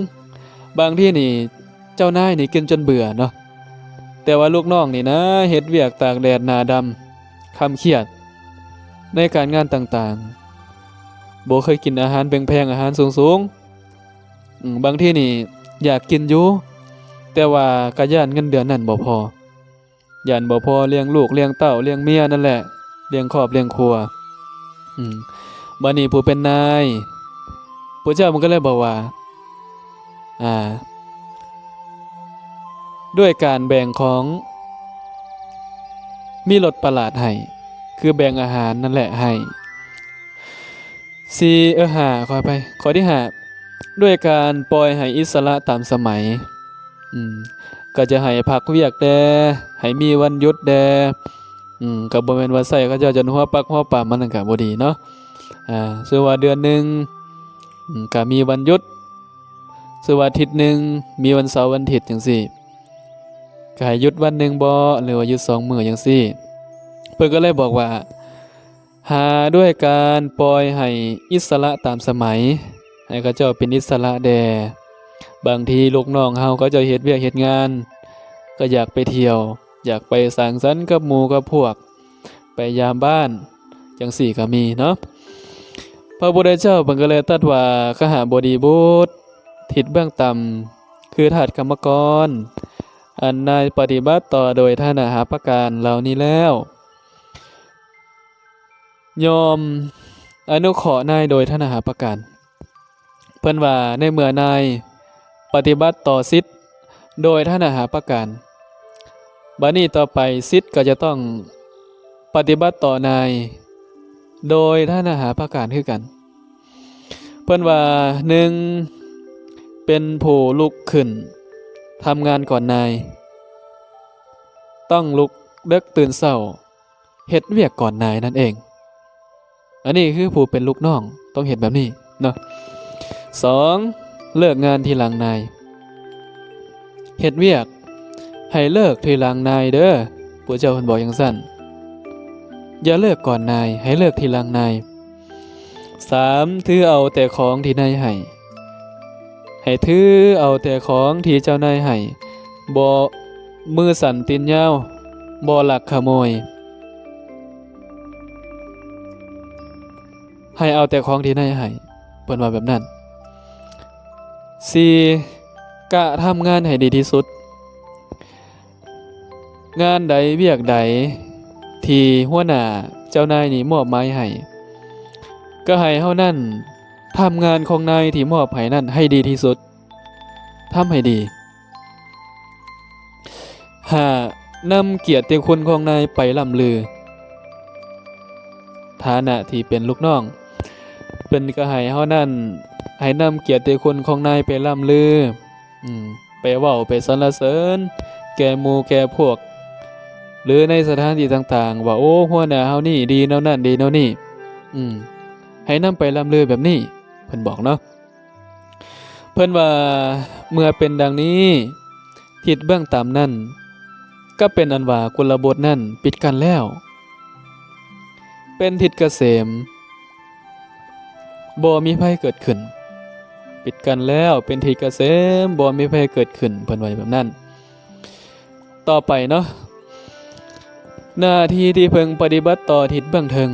ບາງທີນີ້ເຈົ້ານາຍນີ້ກິນຈົນເບື່ອເນາະ ແຕ່ວ່າລູກນ້ອງນີ້ນະ ເຮັດວຽກຕາກແດດໜ້າດຳ ຄຳຄຽດ ໃນການງານຕ່າງໆ ບໍ່ເຄີຍກິນອາຫານແພງໆ ອາຫານສູງໆ. ອາ ບາງທີນີ້ຢາກກິນຢູ່ ແຕ່ວ່າກະຢ້ານເງິນເດືອນນັ້ນບໍ່ພໍ ຢ້ານບໍ່ພໍລ້ຽງລູກລ້ຽງເຕົ້າ ລ້ຽງເມຍນັ້ນແຫຼະ ລ້ຽງຄອບລ້ຽງຄົວ. ອາ ບັດນີ້ຜູ້ເປັນນາຍ ພະເຈົ້າມັນກໍເລີຍບອກວ່າ ອາ ດ້ວຍການແບ່ງຂອງ ມີລົດປະຫຼາດໃຫ້ ຄືແບ່ງອາຫານນັ້ນແຫຼະໃຫ້. ສີ່ ເອີ ຫ້າ ຂໍອະໄພ ຂໍ້ທີຫ້າ ດ້ວຍການປ່ອຍໃຫ້ອິດສະຫຼະຕາມສະໄໝ. ອືມ ກໍຈະໃຫ້ພັກວຽກແດ່ ໃຫ້ມີວັນຢຸດແດ່. ອືມ ກໍບໍ່ແມ່ນວ່າໃຊ້ເຂົາເຈົ້າຈົນຫົວປັກຫົວປຳ ມັນນັ້ນກໍບໍ່ດີເນາະ. ອ່າ ສົມມຸດວ່າເດືອນໜຶ່ງ ອືມ ກໍມີວັນຢຸດ ສົມມຸດວ່າອາທິດໜຶ່ງ ມີວັນເສົາວັນອາທິດຈັ່ງຊີ້ ກໍໃຫ້ຢຸດວັນໜຶ່ງບໍ ຫຼືວ່າຢຸດສອງມື້ຈັ່ງຊີ້. ເພິ່ນກໍເລີຍບອກວ່າ ຫ້າ ດ້ວຍການປ່ອຍໃຫ້ອິດສະຫຼະຕາມສະໄໝ ໃຫ້ເຂົາເຈົ້າເປັນອິດສະຫຼະແດ່. ບາງທີລູກນ້ອງເຮົາ ເຂົາເຈົ້າເຮັດວຽກເຮັດງານ ກໍຢາກໄປທ່ຽວ ຢາກໄປສັງສັນກັບໝູ່ກັບພວກ ໄປຢາມບ້ານ ຈັ່ງຊີ້ກໍມີເນາະ. ພະພຸດທະເຈົ້າເພິ່ນກໍເລີຍຕັດວ່າ ຄະຫະບໍດີບຸດ ທິດເບື້ອງຕ່ຳ ຄືທາດກຳມະກອນ ອັນນາຍປະຕິບັດຕໍ່ໂດຍຖານະຫ້າປະການເຫຼົ່ານີ້ແລ້ວ ຍ່ອມອະນຸເຄາະນາຍໂດຍຖານະຫ້າປະການ. ເພິ່ນວ່າໃນເມື່ອນາຍປະຕິບັດຕໍ່ສິດໂດຍຖານະຫ້າປະການ, ບັດນີ້ຕໍ່ໄປສິດກໍຈະຕ້ອງປະຕິບັດຕໍ່ນາຍໂດຍຖານະຫ້າປະການຄືກັນ. ເພິ່ນວ່າ ໜຶ່ງ ເປັນຜູ້ລຸກຂຶ້ນທຳງານກ່ອນນາຍ, ຕ້ອງລຸກເດິກຕື່ນເຊົ້າ ເຮັດວຽກກ່ອນນາຍນັ້ນເອງ. ອັນນີ້ຄືຜູ້ເປັນລູກນ້ອງຕ້ອງເຮັດແບບນີ້ເນາະ. ສອງ ເລີກງານທີຫຼັງນາຍ, ເຮັດວຽກໃຫ້ເລີກທີຫຼັງນາຍເດີ, ພະເຈົ້າເພິ່ນບອກຈັ່ງຊັ້ນ. ຢ່າເລີກກ່ອນນາຍ, ໃຫ້ເລີກທີຫຼັງນາຍ. ສາມ ຖືເອົາແຕ່ຂອງທີ່ນາຍໃຫ້, ໃຫ້ຖືເອົາແຕ່ຂອງທີ່ເຈົ້ານາຍໃຫ້, ບໍ່ມືສັ້ນຕີນຍາວ, ບໍ່ລັກຂະໂມຍ. ໃຫ້ເອົາແຕ່ຂອງທີ່ນາຍໃຫ້, ເພິ່ນວ່າແບບນັ້ນ. ສີ່ ກະທຳງານໃຫ້ດີທີ່ສຸດ. ງານໃດວຽກໃດທີ່ຫົວໜ້າເຈົ້ານາຍນີ້ມອບໝາຍໃຫ້, ກໍໃຫ້ເຮົານັ້ນທຳງານຂອງນາຍທີ່ມອບໃຫ້ນັ້ນໃຫ້ດີທີ່ສຸດ, ທຳໃຫ້ດີ. ຫ້າ ນຳກຽດຕິຄຸນຂອງນາຍໄປລ່ຳລື. ຖານະທີ່ເປັນລູກນ້ອງ, ເພິ່ນກໍໃຫ້ເຮົານັ້ນ ໃຫ້ນຳກຽດຕິຄຸນຂອງນາຍໄປລ່ຳລື, ອືມ ໄປເວົ້າໄປສັນລະເສີນແກ່ໝູ່ແກ່ພວກ ຫຼື ໃນສະຖານທີ່ຕ່າງໆ ວ່າ ໂອ້ ຫົວໜ້າເຮົານີ້ດີແນວນັ້ນດີແນວນີ້, ອືມ ໃຫ້ນຳໄປລ່ຳລືແບບນີ້, ເພິ່ນບອກເນາະ. ເພິ່ນວ່າ ເມື່ອເປັນດັ່ງນີ້, ທິດເບື້ອງຕ່ຳນັ້ນ ກໍເປັນອັນວ່າກຸນລະບຸດນັ້ນປິດກັ້ນແລ້ວ, ເປັນທິດກະເສມ, ບໍ່ມີໄພເກີດຂຶ້ນ. ປິດກັ້ນແລ້ວ ເປັນທິດກະເສມ, ບໍ່ມີໄພເກີດຂຶ້ນ, ເພິ່ນວ່າແບບນັ້ນ. ຕໍ່ໄປເນາະ, ໜ້າທີ່ທີ່ເພິ່ງປະຕິບັດຕໍ່ທິດເບື້ອງເທິງ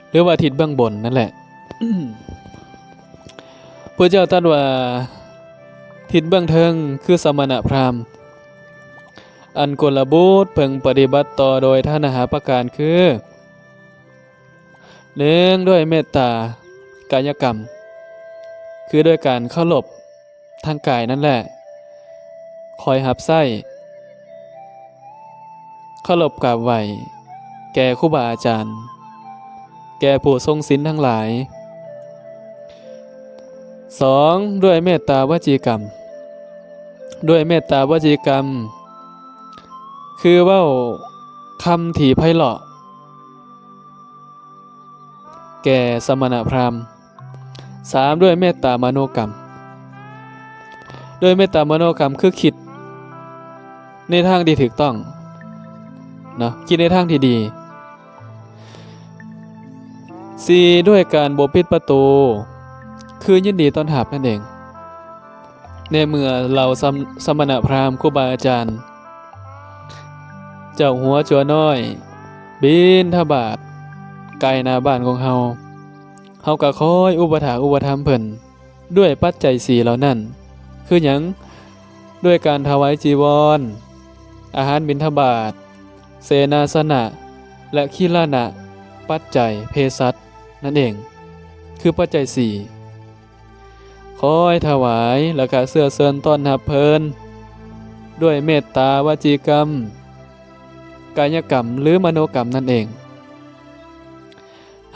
ຫຼືວ່າທິດເບື້ອງບົນນັ້ນແຫຼະ. ພະເຈົ້າຕັດວ່າ ທິດເບື້ອງເທິງຄືສະມະນະພຣາມ, ອັນກຸນລະບຸດເພິ່ງປະຕິບັດຕໍ່ໂດຍຖານະຫ້າປະການຄື ໜຶ່ງ ດ້ວຍເມດຕາກາຍະກຳ, ຄືດ້ວຍການເຄົາລົບທາງກາຍນັ້ນແຫຼະ, ຄອຍຮັບໃຊ້ ເຄົາລົບກາບໄຫວ້ແກ່ຄູບາອາຈານ, ແກ່ຜູ້ຊົງສິນທັງຫຼາຍ. ສອງ ດ້ວຍເມດຕາວະຈີກຳ, ດ້ວຍເມດຕາວະຈີກຳ ຄືເວົ້າຄຳທີ່ໄພເລາະ ແກ່ສະມະນະພຣາມ. ສາມ ດ້ວຍເມດຕາມະໂນກຳ, ດ້ວຍເມດຕາມະໂນກຳ ຄືຄິດໃນທາງທີ່ຖືກຕ້ອງເນາະ, ຄິດໃນທາງທີ່ດີ. ສີ່ ດ້ວຍການບໍ່ປິດປະຕູ ຄືຍິນດີຕ້ອນຮັບນັ້ນເອງ. ໃນເມື່ອເຫຼົ່າສຳ ສະມະນະພຣາມ ຄູບາອາຈານ ເຈົ້າຫົວຈົວນ້ອຍບິນທະບາດໃກ້ໜ້າບ້ານຂອງເຮົາ, ເຮົາກໍຄອຍອຸປະຖາກອຸປະຖຳເພິ່ນດ້ວຍປັດໄຈສີ່ເຫຼົ່ານັ້ນ ຄືຫຍັງ? ດ້ວຍການຖວາຍຈີວອນ, ອາຫານບິນທະບາດ, ເສນາສະນະ ແລະ ຄີລານະປັດໄຈເພສັດນັ້ນເອງ, ຄືປັດໄຈສີ່. ຄອຍຖວາຍ ແລະ ກະເຊື້ອເຊີນຕ້ອນຮັບເພິ່ນ ດ້ວຍເມດຕາວະຈີກຳ, ກາຍະກຳ ຫຼື ມະໂນກຳນັ້ນເອງ.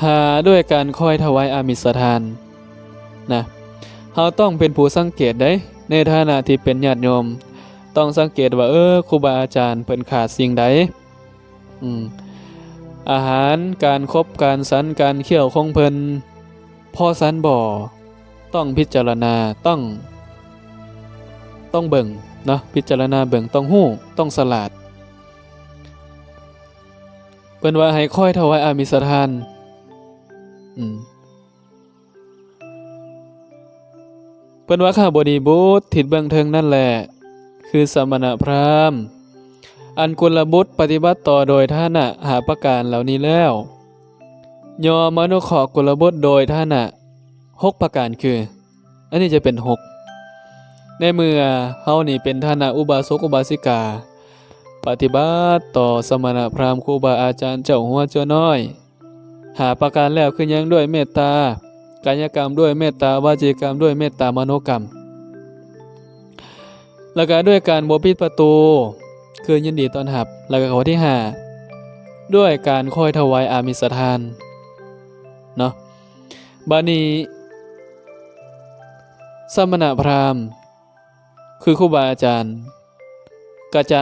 ຫ້າ ດ້ວຍການຄອຍຖວາຍອາມິດສະທານນະ, ເຮົາຕ້ອງເປັນຜູ້ສັງເກດເດ້, ໃນຖານະທີ່ເປັນຍາດໂຍມ ຕ້ອງສັງເກດວ່າ ເອີ ຄູບາອາຈານເພິ່ນຂາດສິ່ງໃດ? ອືມ ອາຫານ, ການຄົບ, ການສັນ, ການຄ້ຽວຂອງເພິ່ນພໍສັນບໍ່? ຕ້ອງພິຈາລະນາ, ຕ້ອງ, ຕ້ອງເບິ່ງເນາະ, ພິຈາລະນາເບິ່ງ, ຕ້ອງຮູ້, ຕ້ອງສະຫຼາດ. ເພິ່ນວ່າໃຫ້ຄອຍຖວາຍອາມິດສະທານ. ອືມ. ເພິ່ນວ່າຂ້າບໍລິບຸດທິດເບື້ອງເທິງນັ້ນແຫຼະ ຄືສະມະນະພຣາມ ອັນກຸນລະບຸດປະຕິບັດຕໍ່ໂດຍຖານະຫ້າປະການເຫຼົ່ານີ້ແລ້ວ, ຍ່ອມອະນຸເຄາະກຸນລະບຸດໂດຍຖານະຫົກປະການຄື, ອັນນີ້ຈະເປັນຫົກ. ໃນເມື່ອເຮົານີ້ເປັນຖານະອຸບາສົກອຸບາສິກາ ປະຕິບັດຕໍ່ສະມະນະພຣາມ ຄູບາອາຈານ ເຈົ້າຫົວຈົວນ້ອຍ ຫ້າປະການແລ້ວ ຄືຫຍັງ? ດ້ວຍເມດຕາກາຍະກຳ, ດ້ວຍເມດຕາວະຈີກຳ, ດ້ວຍເມດຕາມະໂນກຳ ແລ້ວກະດ້ວຍການບໍ່ປິດປະຕູ ຄືຍິນດີຕ້ອນຮັບ, ແລ້ວກະຂໍ້ທີຫ້າ ດ້ວຍການຄອຍຖວາຍອາມິດສະທານເນາະ. ບາດນີ້ສະມະນະພຣາມ ຄືຄູບາອາຈານ ກໍຈະ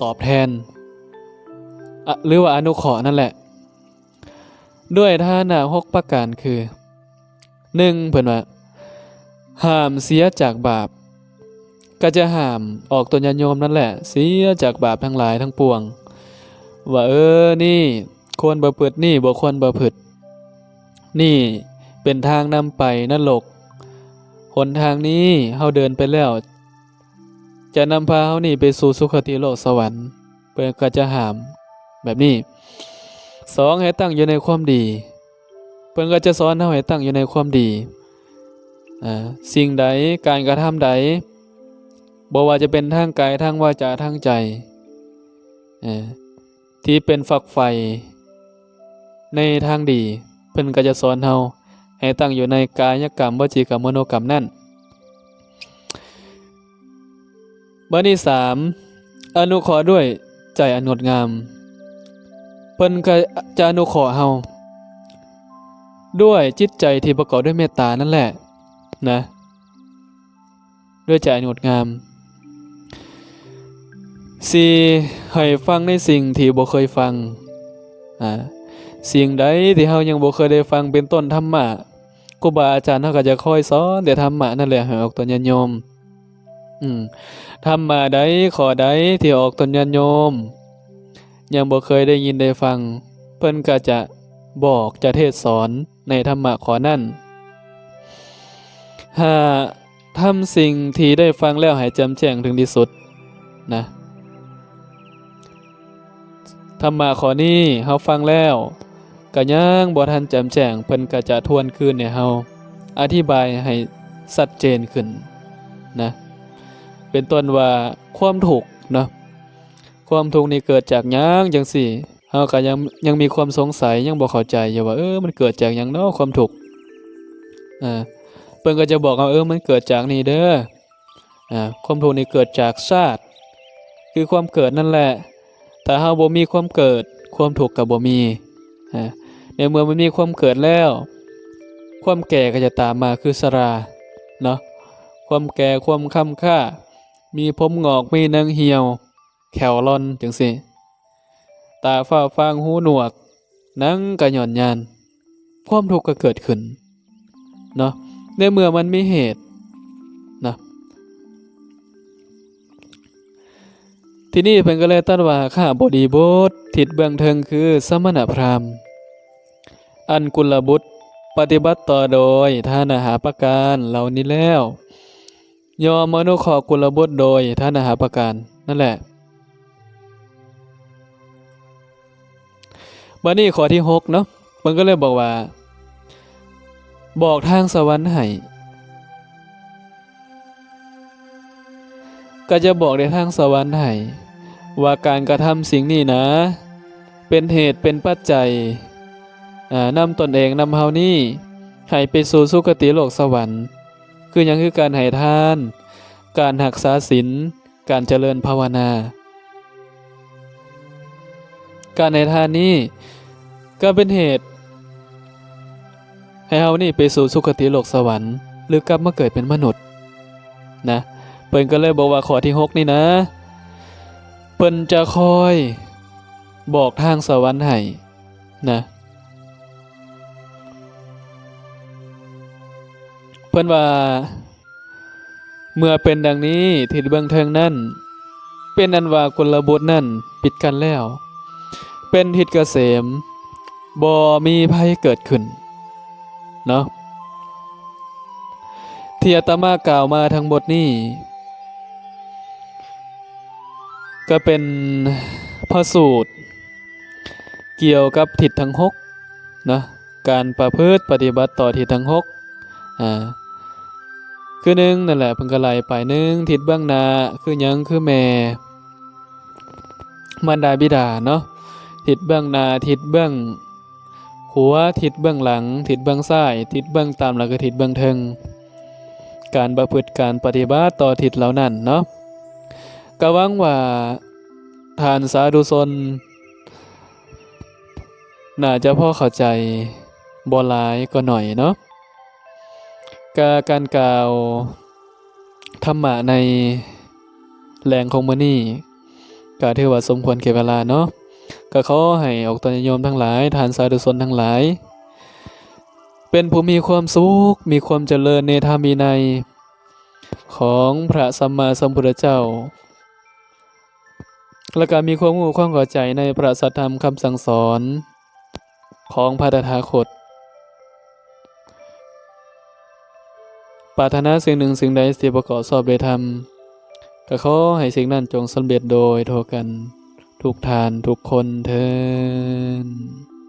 ຕອບແທນ ອະ ຫຼືວ່າອະນຸເຄາະນັ້ນແຫຼະ ດ້ວຍທ່ານະຫົກປະການຄື ໜຶ່ງ ເພິ່ນວ່າ ຫ້າມເສຍຈາກບາບ ກໍຈະຫ້າມອອກຕົນຍາດໂຍມນັ້ນແຫຼະ ເສຍຈາກບາບທັງຫຼາຍທັງປວງ ວ່າ ເອີ ນີ້ຄວນປະພຶດ ນີ້ບໍ່ຄວນປະພຶດ ນີ້ເປັນທາງນຳໄປນະລົກ ຫົນທາງນີ້ເຮົາເດີນໄປແລ້ວ ຈະນຳພາເຮົານີ້ໄປສູ່ສຸຄະຕິໂລກສະຫວັນ ເພິ່ນກໍຈະຫ້າມແບບນີ້. ສອງ ໃຫ້ຕັ້ງຢູ່ໃນຄວາມດີ ເພິ່ນກໍຈະສອນເຮົາໃຫ້ຕັ້ງຢູ່ໃນຄວາມດີ ອາ ສິ່ງໃດ ການກະທຳໃດ ບໍ່ວ່າຈະເປັນທາງກາຍ ທາງວາຈາ ທາງໃຈ ເອີ ທີ່ເປັນຝັກໃຝ່ໃນທາງດີ ເພິ່ນກໍຈະສອນເຮົາໃຫ້ຕັ້ງຢູ່ໃນກາຍະກຳ ວະຈີກຳ ມະໂນກຳນັ້ນ. ບັດນີ້ ສາມ ອະນຸເຄາະດ້ວຍໃຈອັນງົດງາມ ເພິ່ນກໍຈະອະນຸເຄາະເຮົາດ້ວຍຈິດໃຈທີ່ປະກອບດ້ວຍເມດຕານັ້ນແຫຼະນະ ດ້ວຍໃຈອັນງົດງາມ. ສີ່ ໃຫ້ຟັງໃນສິ່ງທີ່ບໍ່ເຄີຍຟັງ ອາ ສິ່ງໃດທີ່ເຮົາຍັງບໍ່ເຄີຍໄດ້ຟັງ ເປັນຕົ້ນທຳມະ ຄູບາອາຈານເຮົາກໍຈະຄອຍສອນແຕ່ທຳມະນັ້ນແຫຼະ ໃຫ້ອອກຕົນຍາດໂຍມ ອືມ ທຳມະໃດ ຂໍ້ໃດທີ່ອອກຕົນຍາດໂຍມຍັງບໍ່ເຄີຍໄດ້ຍິນໄດ້ຟັງ ເພິ່ນກໍຈະບອກ ຈະເທດສອນໃນທຳມະຂໍ້ນັ້ນ. ຫ້າ ທຳສິ່ງທີ່ໄດ້ຟັງແລ້ວໃຫ້ແຈ່ມແຈ້ງເຖິງທີ່ສຸດນະ. ທຳມະຂໍ້ນີ້ເຮົາຟັງແລ້ວ ກະຍັງບໍ່ທັນແຈ່ມແຈ້ງ ເພິ່ນກະຈະທວນຄືນໃຫ້ເຮົາ ອະທິບາຍໃຫ້ຊັດເຈນຂຶ້ນນະ ເປັນຕົ້ນວ່າຄວາມທຸກເນາະ ຄວາມທຸກນີ້ເກີດຈາກຫຍັງຈັ່ງຊີ້ ເຮົາກະຍັງ ຍັງມີຄວາມສົງໄສ ຍັງບໍ່ເຂົ້າໃຈຢູ່ວ່າ ເອີ ມັນເກີດຈາກຫຍັງເນາະຄວາມທຸກ ເອີ ເພິ່ນກະຈະບອກເຮົາ ເອີ ມັນເກີດຈາກນີ້ເດີ ອາ ຄວາມທຸກນີ້ເກີດຈາກຊາດ ຄືຄວາມເກີດນັ້ນແຫຼະ ຖ້າເຮົາບໍ່ມີຄວາມເກີດ ຄວາມທຸກກໍບໍ່ມີ ອາ ໃນເມື່ອມັນມີຄວາມເກີດແລ້ວ ຄວາມແກ່ກໍຈະຕາມມາ ຄືຊະລາເນາະ ຄວາມແກ່ ຄວາມຄ້ຳຄ່າ ມີຜົມງອກ ມີໜັງຫ່ຽວ ແຂ້ວລ່ອນຈັ່ງຊີ້ ຕາຟ້າຟາງ ຫູໜວກ ໜັງກໍຫຍ່ອນຍານ ຄວາມທຸກກໍເກີດຂຶ້ນເນາະ ໃນເມື່ອມັນມີເຫດເນາະ. ທີນີ້ເພິ່ນກໍເລີຍຕັດວ່າ ຄະຫະບໍດີບຸດ ທິດເບື້ອງເທິງຄືສະມະນະພຣາມ ອັນກຸນລະບຸດປະຕິບັດຕໍ່ໂດຍທ່ານະຫ້າປະການເຫຼົ່ານີ້ແລ້ວ ຍ່ອມອະນຸເຄາະກຸນລະບຸດໂດຍທ່ານະຫ້າປະການນັ້ນແຫຼະ. ບາດນີ້ຂໍ້ທີຫົກເນາະ ເພິ່ນກໍເລີຍບອກວ່າ ບອກທາງສະຫວັນໃຫ້ ກໍຈະບອກໃນທາງສະຫວັນໃຫ້ວ່າ ການກະທຳສິ່ງນີ້ນະ ເປັນເຫດເປັນປັດໄຈ ອາ ນຳຕົນເອງ ນຳເຮົານີ້ ໃຫ້ໄປສູ່ສຸຄະຕິໂລກສະຫວັນ ຄືຫຍັງ? ຄືການໃຫ້ທານ, ການຮັກສາສິນ, ການຈະເລີນພາວະນາ. ການໃຫ້ທານນີ້ກໍເປັນເຫດໃຫ້ເຮົານີ້ໄປສູ່ສຸຄະຕິໂລກສະຫວັນ ຫຼື ກັບມາເກີດເປັນມະນຸດນະ. ເພິ່ນກໍເລີຍບອກວ່າຂໍ້ທີຫົກນີ້ນະ ເພິ່ນຈະຄອຍບອກທາງສະຫວັນໃຫ້ນະ. ເພິ່ນວ່າ ເມື່ອເປັນດັ່ງນີ້ ທິດເບື້ອງເທິງນັ້ນ ເປັນອັນວ່າກຸນລະບຸດນັ້ນປິດກັ້ນແລ້ວ ເປັນທິດກະເສມ ບໍ່ມີໄພເກີດຂຶ້ນເນາະ. ທີ່ອາດຕະມາກ່າວມາທັງໝົດນີ້ ກໍເປັນພະສູດກ່ຽວກັບທິດທັງຫົກເນາະ ການປະພຶດປະຕິບັດຕໍ່ທິດທັງຫົກ ອາ ຄືໜຶ່ງນັ້ນແຫຼະ ເພິ່ນກໍໄລ່ໄປ ໜຶ່ງ ທິດເບື້ອງໜ້າ ຄືຫຍັງ? ຄືແມ່ ມານດາບິດາເນາະ ທິດເບື້ອງໜ້າ ທິດເບື້ອງຂວາ ທິດເບື້ອງຫຼັງ ທິດເບື້ອງຊ້າຍ ທິດເບື້ອງຕ່ຳ ແລ້ວກໍທິດເບື້ອງເທິງ ການປະພຶດການປະຕິບັດຕໍ່ທິດເຫຼົ່ານັ້ນເນາະ. ກໍຫວັງວ່າທ່ານສາທຸຊົນ ໜ້າຈະພໍເຂົ້າໃຈ ບໍ່ຫຼາຍກໍໜ້ອຍເນາະ. ກະການກ່າວທຳມະໃນແລງຂອງມື້ນີ້ ກະຖືວ່າສົມຄວນແກ່ເວລາເນາະ. ກະຂໍໃຫ້ອອກຕົນຍາດໂຍມທັງຫຼາຍ, ທ່ານສາທຸຊົນທັງຫຼາຍ ເປັນຜູ້ມີຄວາມສຸກ, ມີຄວາມຈະເລີນໃນທຳວິໄນຂອງພະສຳມາສຳພຸດທະເຈົ້າ ແລະກະມີຄວາມຮູ້ຄວາມເຂົ້າໃຈໃນພະສັດທຳຄຳສັ່ງສອນຂອງພະຕະຖາຄົດ. ປາດຖະໜາສິ່ງໜຶ່ງສິ່ງໃດທີ່ປະກອບຊອບດ້ວຍທຳ ກະຂໍໃຫ້ສິ່ງນັ້ນຈົ່ງສຳເລັດໂດຍທົ່ວກັນທຸກທ່ານທຸກຄົນເທີນ.